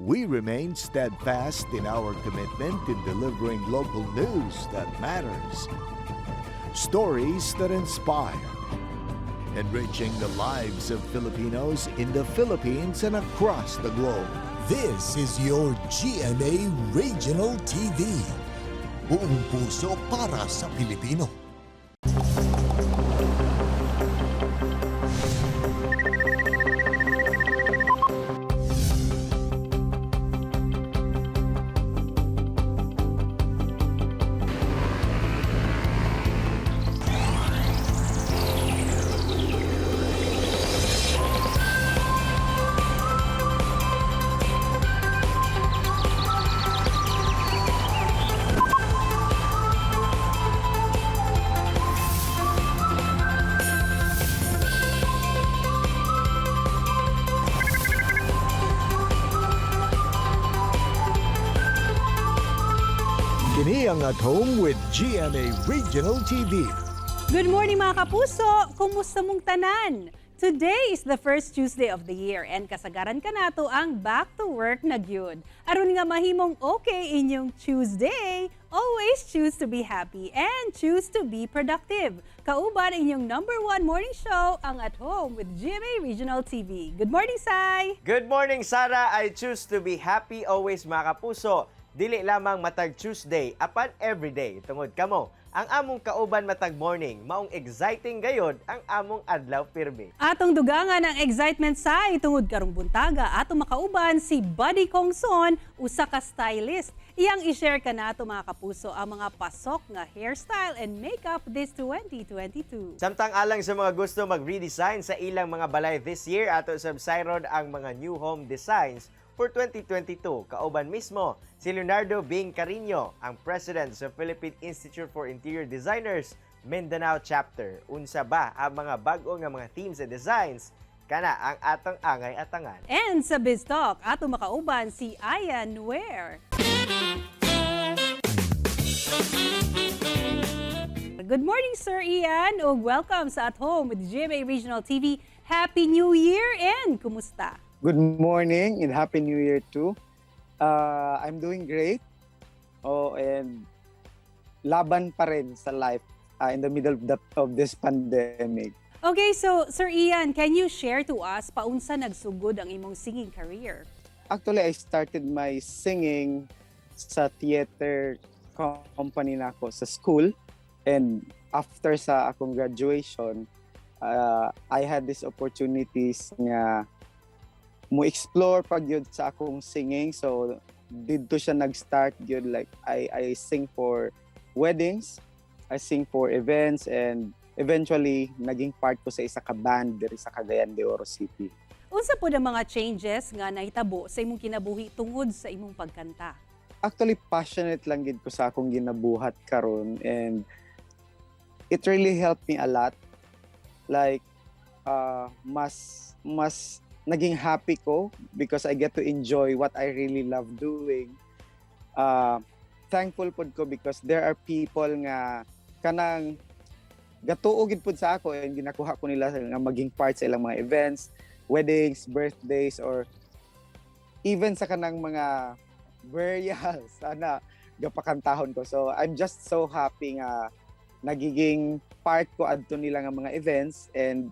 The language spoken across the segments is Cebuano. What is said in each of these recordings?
We remain steadfast in our commitment in delivering local news that matters, stories that inspire, enriching the lives of Filipinos in the Philippines and across the globe. This is your GMA Regional TV. Buong puso para sa Pilipino. Kini ang At Home with GMA Regional TV. Good morning, mga kapuso! Kumusta mong tanan? Today is the first Tuesday of the year and kasagaran kanato ang back to work na gyud. Aron nga mahimong okay inyong Tuesday, always choose to be happy and choose to be productive. Kauban inyong number one morning show, ang At Home with GMA Regional TV. Good morning, Sai! Good morning, Sarah! I choose to be happy always, mga kapuso. Dili lamang matag Tuesday, apan everyday. Tungod kamo, ang among kauban matag morning, maong exciting gayod ang among adlaw pirmi. Atong dugangan ang excitement sa tungod karong buntaga atong makauban si Buddy Kongson, usa ka stylist. Iyang i-share kanato, mga kapuso, ang mga pasok nga hairstyle and makeup this 2022. Samtang alang sa mga gusto mag-redesign sa ilang mga balay this year, ato sa Cyron ang mga new home designs for 2022. Kauban mismo si Leonardo Bing Carino, ang president sa Philippine Institute for Interior Designers, Mindanao Chapter. Unsa ba ang mga bag-o nga mga themes and designs? Kana ang atong angay atangan. And sa Biz Talk, ato makauban si Ian Ware. Good morning, Sir Ian, ug welcome sa At Home with GMA Regional TV. Happy New Year and kumusta? Good morning and Happy New Year too. I'm doing great. Oh, and laban pa rin sa life in the middle of this pandemic. Okay, so Sir Ian, can you share to us paunsa nagsugod ang imong singing career? Actually, I started my singing sa theater company nako sa school, and after sa akong graduation, I had these opportunities nga mo explore pag yun sa akong singing. So didto siya nag-start yun. Like I sing for weddings, I sing for events, and eventually naging part ko sa isa ka band diri sa Cagayan de Oro City. Unsa pod ang mga changes nga nahitabo sa imong kinabuhi tungod sa imong pagkanta? Actually, passionate lang gid ko sa akong ginabuhat karon and it really helped me a lot. Like mas naging happy ko because I get to enjoy what I really love doing. Thankful pod ko because there are people nga kanang gatuo gid pod sa ako and ginakuha ko nila nga maging part sa ilang mga events, weddings, birthdays, or even sa kanang mga burials ana gapakantahon ko. So I'm just so happy nga nagiging part ko adto nila nga mga events, and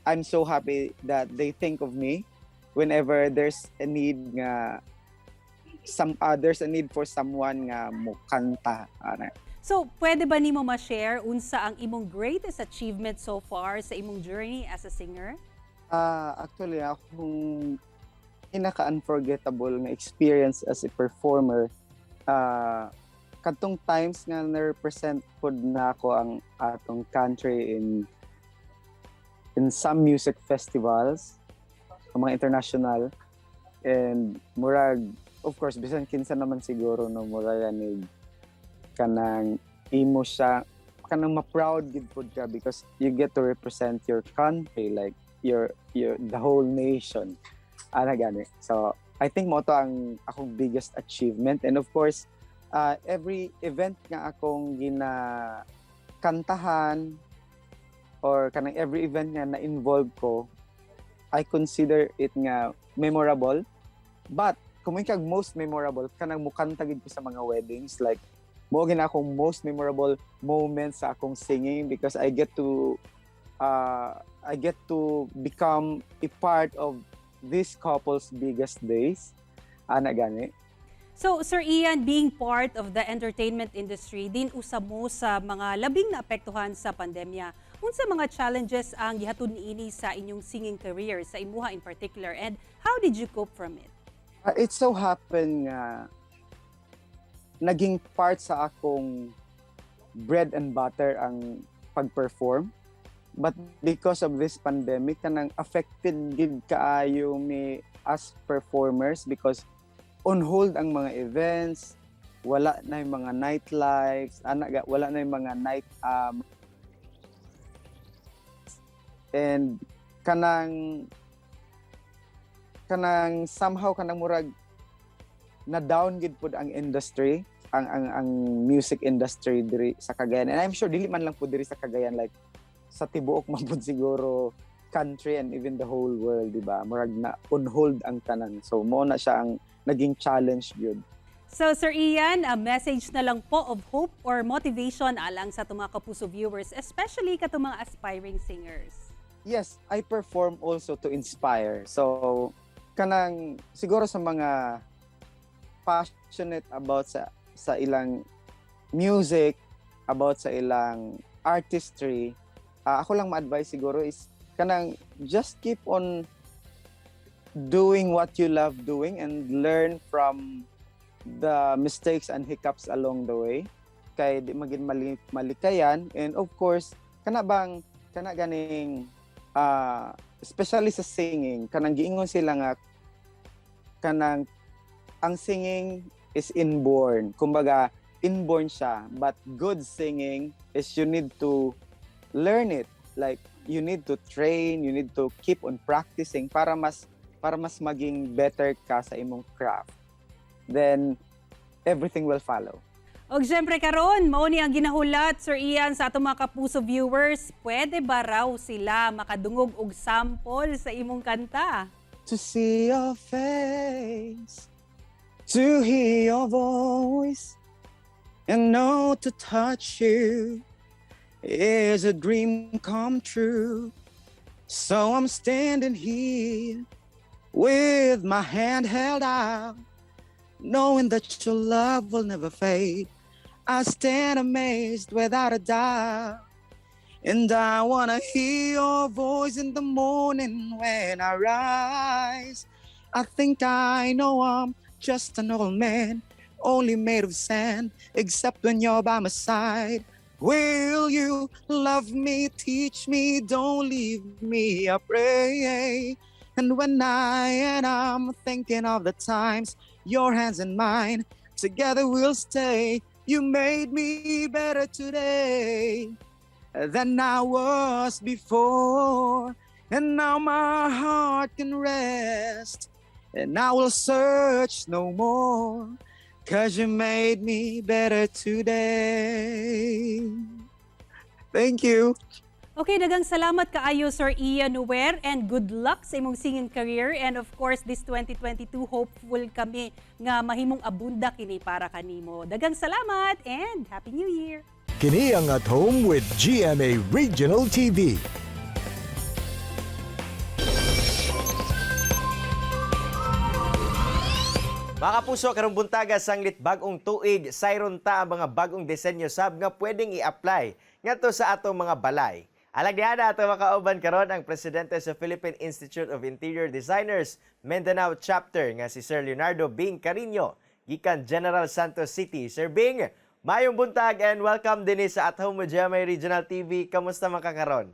I'm so happy that they think of me whenever there's a need for someone nga mo kanta ana. So, pwede ba nimo ma-share unsa ang imong greatest achievement so far sa imong journey as a singer? Ah, actually, akong pinaka-unforgettable nga experience as a performer, kadtong times nga na-represent pod nako ang atong country in some music festivals, ang mga international, and murag, of course, bisan kinsa naman siguro, no, murag ganig kanang imo siya kanang ma-proud gid pod ka because you get to represent your country, like your the whole nation ana gani. So I think mao to ang akong biggest achievement, and of course, every event nga akong gina kantahan or kanang every event nga na-involve ko, I consider it nga memorable. But Kung kag most memorable, kanang mukanta gid ko sa mga weddings, like mao gina akong most memorable moment sa akong singing because I get to become a part of this couple's biggest days, ana gani. So, Sir Ian, being part of the entertainment industry, din usa mo sa mga labing naapektuhan sa pandemya. Unsa mga challenges ang gihatod niini sa inyong singing career, sa imuha in particular, and how did you cope from it? It so happened nga naging part sa akong bread and butter ang pag-perform. But because of this pandemic, kanang affected gid kaayo mi as performers because on hold ang mga events, wala na yung mga nightlives, ana wala na yung mga night and kanang somehow kanang murag na down gid pud ang industry, ang music industry diri sa Cagayan, and I'm sure dili man lang pud diri sa Cagayan, like sa tibuok man pud siguro country and even the whole world, di ba? Murag na on hold ang tanan, so mo na siya ang naging challenge gyud. So, Sir Ian, a message na lang po of hope or motivation alang sa atong mga kapuso viewers, especially katong mga aspiring singers. Yes, I perform also to inspire. So, kanang siguro sa mga passionate about sa ilang music, about sa ilang artistry, ako lang ma-advise siguro is kanang just keep on doing what you love doing and learn from the mistakes and hiccups along the way kay di magin mali malikayan. And of course, kana bang kana ganing especially sa singing, kanang giingon sila nga kanang ang singing is inborn, kumbaga inborn siya, but good singing is you need to learn it, like you need to train, you need to keep on practicing para mas maging better ka sa imong craft, then everything will follow. Og syempre karon, mao ni ang ginahulat, Sir Ian, sa atong mga kapuso viewers, pwede ba raw sila makadungog og sample sa imong kanta? To see your face, to hear your voice, and know to touch you is a dream come true. So I'm standing here with my hand held out, knowing that your love will never fade. I stand amazed without a doubt. And I wanna hear your voice in the morning when I rise. I think I know I'm just an old man, only made of sand, except when you're by my side. Will you love me, teach me, don't leave me, I pray. And when I and I'm thinking of the times, your hands and mine, together we'll stay. You made me better today than I was before. And now my heart can rest, and I will search no more. 'Cause you made me better today. Thank you. Okay, daghang salamat kaayo, Sir Ian Nuer, and good luck sa imong singing career, and of course this 2022, hopeful kami nga mahimong abunda kini para kanimo. Daghang salamat and Happy New Year. Kini ang At Home with GMA Regional TV. Mga kapuso, karong buntaga, sanglit bag-ong tuig, sayron ta ang mga bagong disenyo sab nga pwedeng i-apply ngadto sa atong mga balay. Alang diha, ato makauban karon ang presidente sa Philippine Institute of Interior Designers Mindanao Chapter nga si Sir Leonardo Bing Carino gikan General Santos City. Sir Bing, maayong buntag and welcome dinhi sa At Home with GMA Regional TV. Kamusta man ka karon?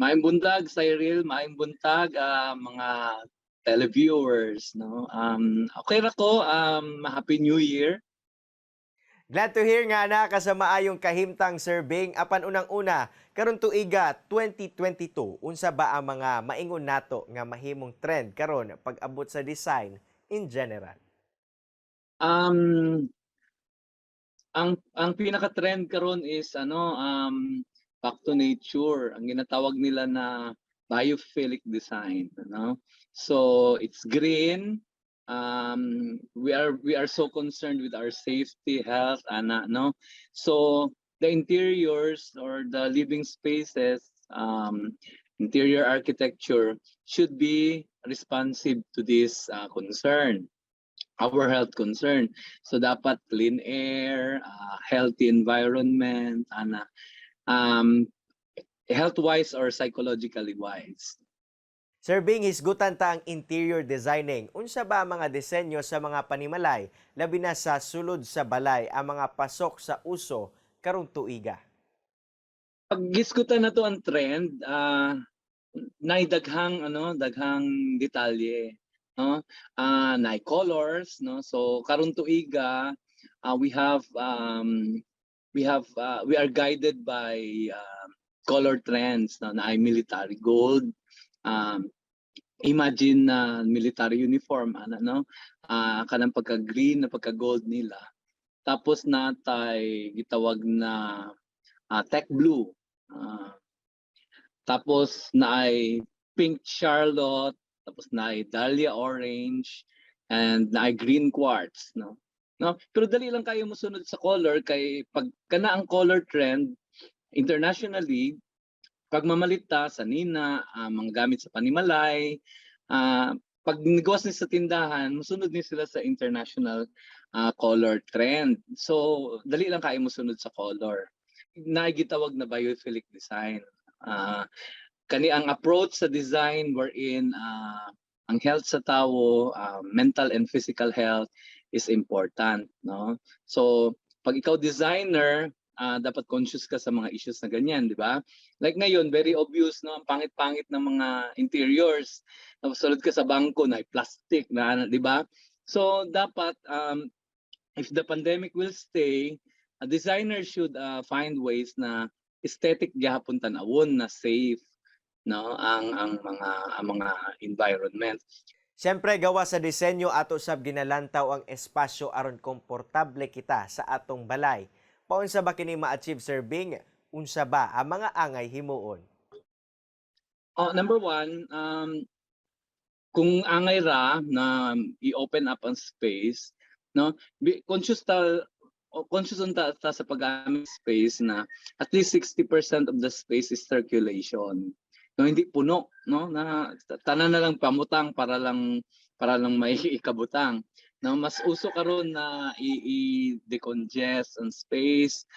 Maayong buntag, Cyril. Maayong buntag, mga televiewers. No? Okay ra ko. Happy New Year. Glad to hear nga naa ka sa maayong kahimtang, Sir Bing. Apan unang-una, karon tuiga 2022, unsa ba ang mga maingon nato nga mahimong trend karon pag-abot sa design in general? Ang pinaka-trend karon is ano, back to nature. Ang ginatawag nila na biophilic design, ano? So it's green, We are so concerned with our safety, health, ana, no? So the interiors or the living spaces, interior architecture should be responsive to this concern, our health concern. So dapat clean air, healthy environment, ana, health wise or psychologically wise. Sir Bing, hisgutan ta ang interior designing. Unsa ba ang mga disenyo sa mga panimalay, labi na sa sulod sa balay, ang mga pasok sa uso karong tuiga? Pag gisgutan na to ang trend, nay daghang ano, daghang detalye, no? Nay colors, no? So karon tuiga, we are guided by color trends, no? Naay military gold. Imagine na military uniform ana, no? Kanang pagka green na pagka gold nila. Tapos natay gitawag na tech blue. Tapos naay pink charlotte, tapos naay dahlia orange, and naay green quartz, no? No? Pero dali lang kayo mosunod sa color kay pag kana ang color trend internationally, pag mamalit ta sa nina, mga gamit sa panimalay, pag nigawas ni sa tindahan, musunod ni sila sa international color trend. So, dali lang kayo mosunod sa color. Naay gitawag na biophilic design. Kani ang approach sa design wherein ang health sa tao, mental and physical health is important, no? So, pag ikaw designer, dapat conscious ka sa mga issues na ganyan, di ba? Like ngayon, very obvious, no? Ang pangit-pangit ng mga interiors. Tapos sulod ka sa bangko na plastic na, di ba? So, dapat if the pandemic will stay, a designer should find ways na aesthetic gihapon tan-awon na safe, no, ang mga environment. Siyempre, gawa sa disenyo, ato sab ginalantaw ang espasyo aron komportable kita sa atong balay. Paunsa ba kini ma-achieve, Sir Bing? Unsa ba ang mga angay himuon? Oh, number one, kung angay ra na i-open up ang space, no? Be conscious ta o conscious unta ta sa paggamit space na at least 60% of the space is circulation. No, hindi puno, no? Na tanan na lang pamutang para lang may ikabutang. No, mas uso karon na i-decongest ang space.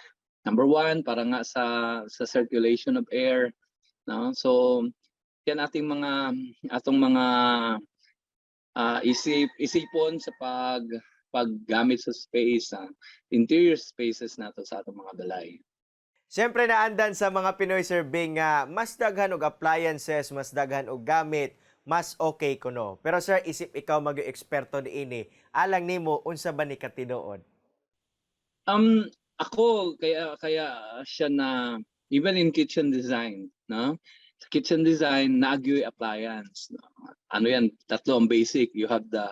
Number one, para nga sa circulation of air, no? So yan ating mga atong mga isipon sa paggamit sa space, interior spaces nato sa atong mga balay. Siyempre, naandan sa mga Pinoy, Sir Bing, nga mas daghan og appliances, mas daghan og gamit, mas okay kuno. Pero sir, isip ikaw mag-eksperto niini, alang nimo, unsa ba ni katinuod? Ako kaya siya na even in kitchen design, no? Sa kitchen design naa gyoy appliance, no? Ano yan, tatlo ang basic. You have the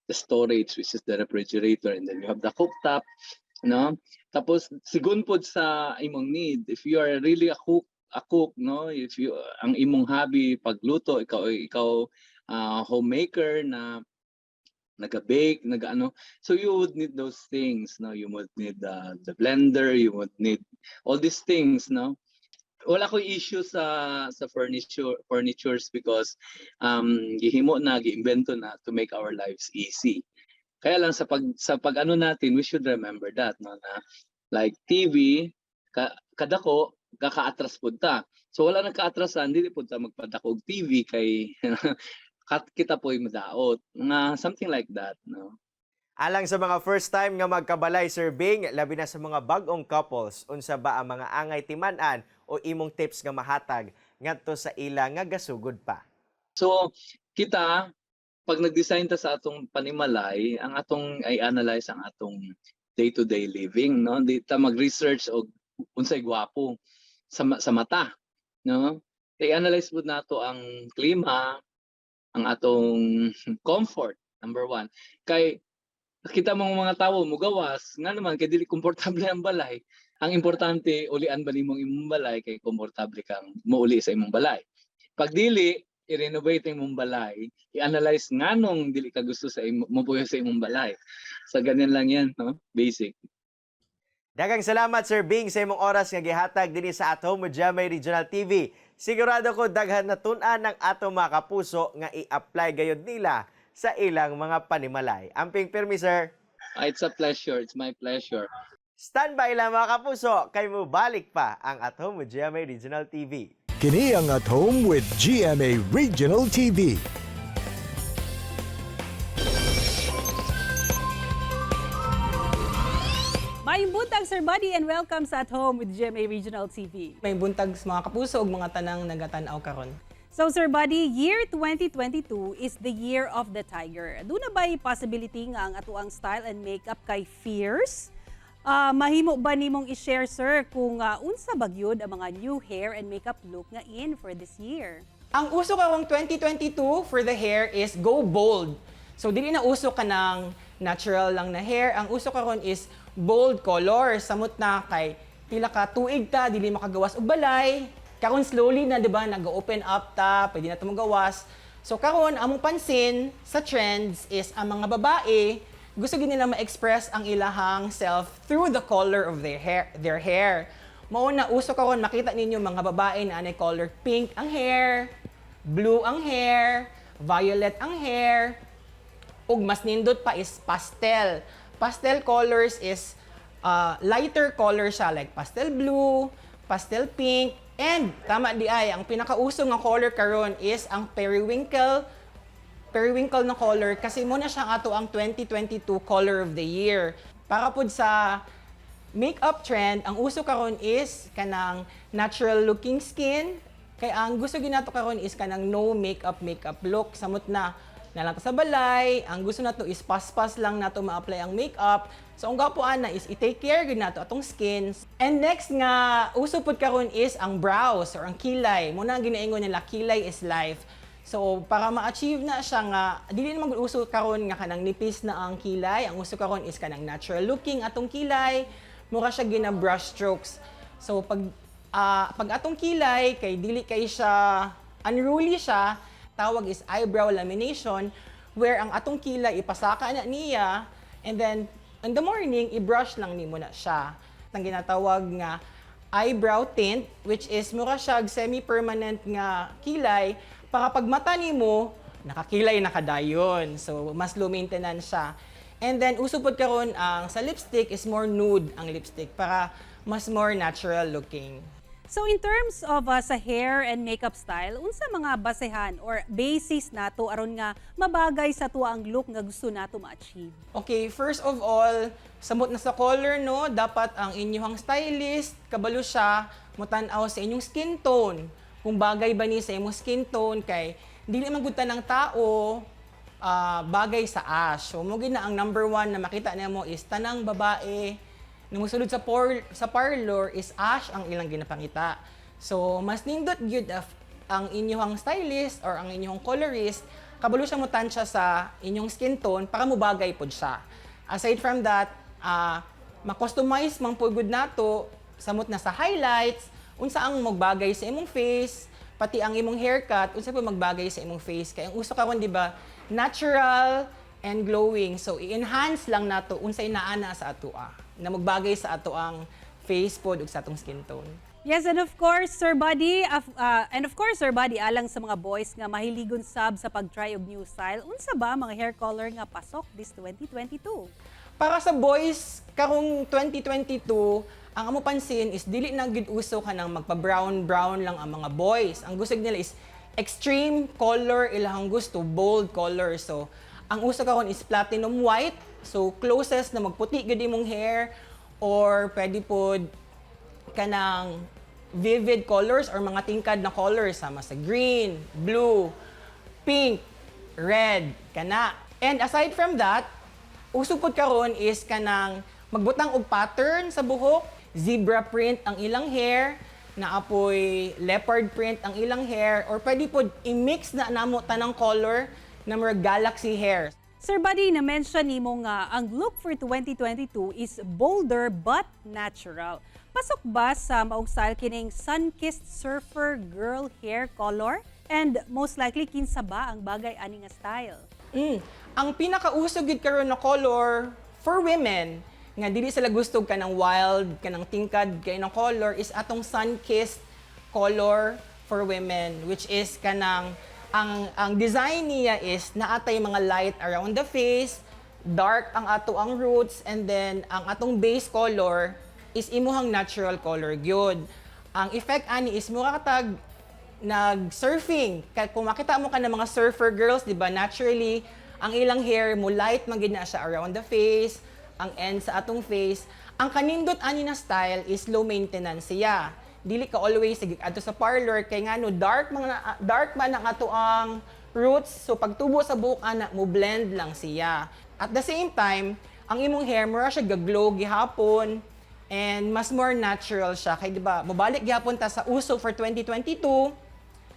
storage, which is the refrigerator, and then you have the cooktop, no? Tapos sigun pod sa imong need. If you are really a cook, no? If you ang imong hobby pagluto, ikaw homemaker na naga-bake, nag-ano. So you would need those things, no? You would need the blender, you would need all these things, no? Wala ko issue sa furnitures because gihimo na, giimbento na to make our lives easy. Kaya lang sa pag ano natin, we should remember that, no, na like TV ka, kadako kakaatras pud ta. So wala nang kaatrasan, dili pud ta magpadako og TV kay kat kita po'y madaot. Nga something like that, no? Alang sa mga first time nga magkabalay, Sir Bing, labi na sa mga bag-ong couples, unsa ba ang mga angay timan-an o imong tips nga mahatag ngadto sa ila nga gasugod pa? So kita pag nag-design ta sa atong panimalay, ang atong ay analyze ang atong day-to-day living, no? Di ta mag-research og unsay gwapo sa mata, no? I-analyze pud nato ang klima, ang atong comfort, number one. Kay kita mong mga tawo mugawas, nga naman kay dili komportable ang balay. Ang importante, ulian ba nimong imong balay kay komportable kang mouli sa imong balay. Pag dili, i-renovate imong balay, i-analyze nganong dili ka gusto sa imo mopuyo sa imong balay. So ganyan lang yan, no? Basic. Daghang salamat, Sir Bing, sa imong oras nga gihatag dinhi sa At Home with GMA Regional TV. Sigurado ko daghan natun-an ng ato mga kapuso nga i-apply gayud nila sa ilang mga panimalay. Amping pirmi, sir. Ah, it's a pleasure. It's my pleasure. Standby lang, mga kapuso, kay mubalik pa ang At Home with GMA Regional TV. Kini ang At Home with GMA Regional TV. Maayong buntag, Sir Buddy, and welcome sa At Home with GMA Regional TV. Maayong buntag sa mga kapuso ug mga tanang nagatan-aw karon. So, Sir Buddy, year 2022 is the year of the tiger. Duna ba'y possibility nga ang atuang style and makeup kay fierce? Mahimo ba nimong i-share, sir, kung unsa ba gyud ang mga new hair and makeup look nga in for this year? Ang uso karong 2022 for the hair is go bold. So dili na uso kanang natural lang na hair. Ang uso karon is bold color. Samot na kay pila ka tuig ta dili makagawas og balay. Karon slowly na, di ba, nag-open up ta, pwede na ta mogawas. So karon among pansin sa trends is ang mga babae gusto gid nila ma-express ang ilahang self through the color of their hair. Their hair. Mao na uso karon makita ninyo mga babae na anay color pink ang hair, blue ang hair, violet ang hair, ug mas nindot pa is pastel. Pastel colors is lighter color siya, like pastel blue, pastel pink, and tama di ay ang pinakauso nga color karon is ang periwinkle periwinkle na color kasi mao na siyang ato ang 2022 color of the year. Para pud sa makeup trend, ang uso karon is kanang natural looking skin. Kay ang gusto ginato karon is kanang no makeup makeup look. Samot na nalang ta sa balay, ang gusto nato is paspas lang nato ma-apply ang makeup. So ang gwapo ana is i-take care gid nato atong skin. And next nga uso pud karon is ang brows or ang kilay. Mao na ang ginaingon nila, kilay is life. So para ma-achieve na siya nga dili naman gud uso karon nga kanang nipis na ang kilay. Ang uso karon is kanang natural looking atong kilay. Mura siya gina brush strokes. So pag atong kilay kay dili kay siya unruly siya, tawag is eyebrow lamination, where ang atong kilay ipasaka na niya and then in the morning i-brush lang nimo na siya. Ang ginatawag nga eyebrow tint, which is mura siya semi-permanent nga kilay para pag mata nimo nakakilay na kadayon. So mas low maintenance siya. And then uso pod karon ang sa lipstick is more nude ang lipstick para mas more natural looking. So in terms of sa hair and makeup style, unsa mga basehan or basis nato aron nga mabagay sa tuwa ang look nga gusto nato ma-achieve? Okay, first of all, samot na sa color, no, dapat ang inyong stylist, kabalo siya, mutan-aw sa inyong skin tone. Kung bagay ba ni sa imong skin tone, kay dili man gud ng tao bagay sa ash. So, mao na ang number one na makita nimo is tanang babae nung musulod sa parlor is ash ang ilang ginapangita. So, mas nindot gyud if ang inyong stylist or ang inyong colorist kabalo siya mo tansya sa inyong skin tone para mubagay pod siya. Aside from that, ma-customize man po gud nato samot na sa highlights, unsa ang magbagay sa imong face, pati ang imong haircut, unsa po magbagay sa imong face. Kay ang uso karon, di ba, natural and glowing. So i-enhance lang nato unsay naa na sa atoa na magbagay sa ato ang face pod ug sa atong skin tone. Yes, and of course, Sir Buddy, alang sa mga boys nga mahiligon sab sa pag-try og new style, unsa ba mga hair color nga pasok this 2022? Para sa boys, karong 2022, ang amo pansin is dili na gid uso kanang magpa-brown brown lang ang mga boys. Ang gusto nila is extreme color ilahang gusto, bold color. So, ang uso karon is platinum white. So, closest na magputi gid imong hair or pwede pod kanang vivid colors or mga tingkad na colors sama sa green, blue, pink, red, kana. And aside from that, uso pod karon is kanang magbutang og pattern sa buhok, zebra print ang ilang hair, naapoy leopard print ang ilang hair, or pwede pod i-mix na namo tanang color na murag galaxy hair. Sir Buddy, na-mention nimo nga ang look for 2022 is bolder but natural. Pasok ba sa maong style kining sun-kissed surfer girl hair color? And most likely, kinsa ba ang bagay ani nga style? Ang pinakauso gid karon na color for women nga dili sila gusto kanang wild, kanang tingkad kay ng color is atong sun-kissed color for women, which is kanang ang design niya is naatay mga light around the face, dark ang ato ang roots, and then ang atong base color is imuhang natural color gyud. Ang effect ani is mura katag nag-surfing. Kaya kung makita mo ka ng mga surfer girls, di ba, naturally, ang ilang hair mo light man gid na siya around the face, ang end sa atong face. Ang kanindot ani na style is low maintenance siya. Dili ka always sige adto sa parlor kay ngano dark man ang ato ang roots, so pagtubo sa buhok ana mo blend lang siya. At the same time, ang imong hair mura siya gaglow gihapon and mas more natural siya kay, di ba, mobalik gihapon ta sa uso for 2022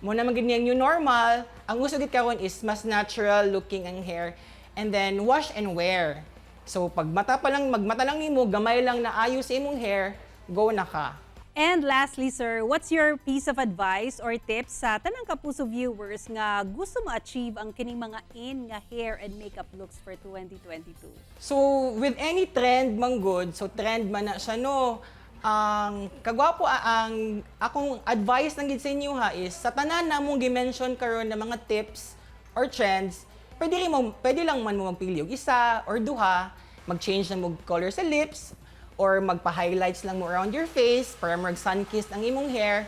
mo na man gid niyang new normal. Ang uso gid karon is mas natural looking ang hair and then wash and wear. So pag mata pa lang, magmata lang nimo, gamay lang na ayos sa imong hair, go na ka. And lastly, sir, what's your piece of advice or tips sa tanang Kapuso viewers nga gusto ma-achieve ang kining mga in nga hair and makeup looks for 2022? So, with any trend man good, so trend man na siya, no? Ang kagwapo, ang akong advice lang gid sa inyo ha is sa tanan na mong gi-mention karon na mga tips or trends, pwede lang man mo magpili og isa or duha, mag-change na mo color sa lips or magpa-highlights lang mo around your face para mag sun-kissed ang imong hair.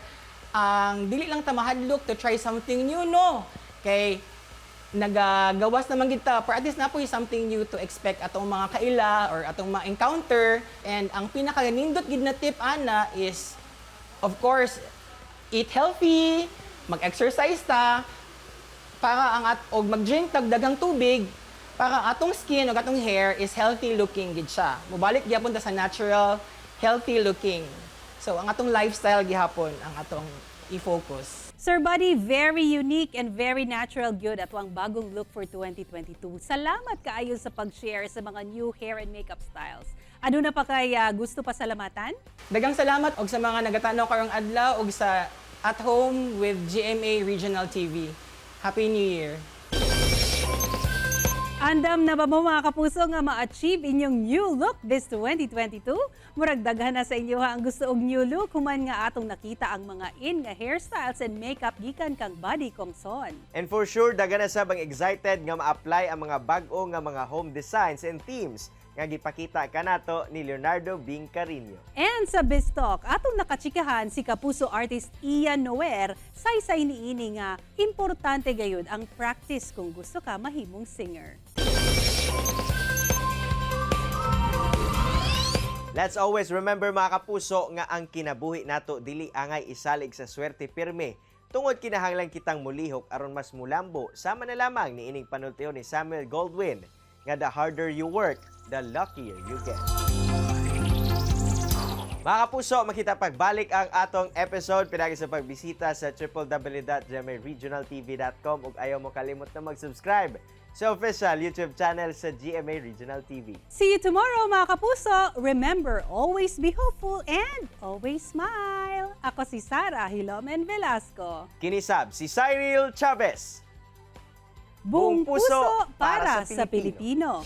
Ang dili lang ta mahadlok to try something new, no? Kay nagagawas naman kita pero at least na po something new to expect atong mga kaila or atong ma-encounter. And ang pinakanindot gid na tip ana is, of course, eat healthy, mag-exercise ta para ang at og mag-drink tag daghang tubig para ang atong skin ug atong hair is healthy looking gid siya. Mobalik gyapon ta sa natural healthy looking. So ang atong lifestyle gihapon ang atong i-focus. Sir Buddy, very unique and very natural gyud ato ang bagong look for 2022. Salamat kaayo sa pag-share sa mga new hair and makeup styles. Ano na pa kay gusto pasalamatan? Daghang salamat og sa mga nagatanaw karong adlaw og sa at home with GMA Regional TV. Happy New Year! Andam na ba mo, mga Kapuso, nga ma-achieve inyong new look this 2022? Murag daghan na sa inyo ha ang gusto og new look human nga atong nakita ang mga in nga hairstyles and makeup gikan kang Buddy Kongson. And for sure, daghan na sab ang excited nga ma-apply ang mga bag-o nga mga home designs and themes nga gipakita kanato ni Leonardo Bing Carino. And sa BizTalk, atong nakachikahan si Kapuso artist Ian Noer, saysay niini nga importante gayud ang practice kung gusto ka mahimong singer. Let's always remember, mga Kapuso, nga ang kinabuhi nato dili angay isalig sa swerte pirme. Tungod kinahanglan kitang mulihok aron mas mulambo, sama na lamang ni ining panultihon ni Samuel Goldwyn nga "The harder you work, the luckier you get." Mga Kapuso, makita pagbalik ang atong episode pinagi sa pagbisita sa www.gmaregionaltv.com ug ayaw mo kalimot na mag-subscribe sa official YouTube channel sa GMA Regional TV. See you tomorrow, mga Kapuso! Remember, always be hopeful and always smile! Ako si Sara Hilomen Velasco. Kinisab si Cyril Chavez. Buong puso para sa Pilipino.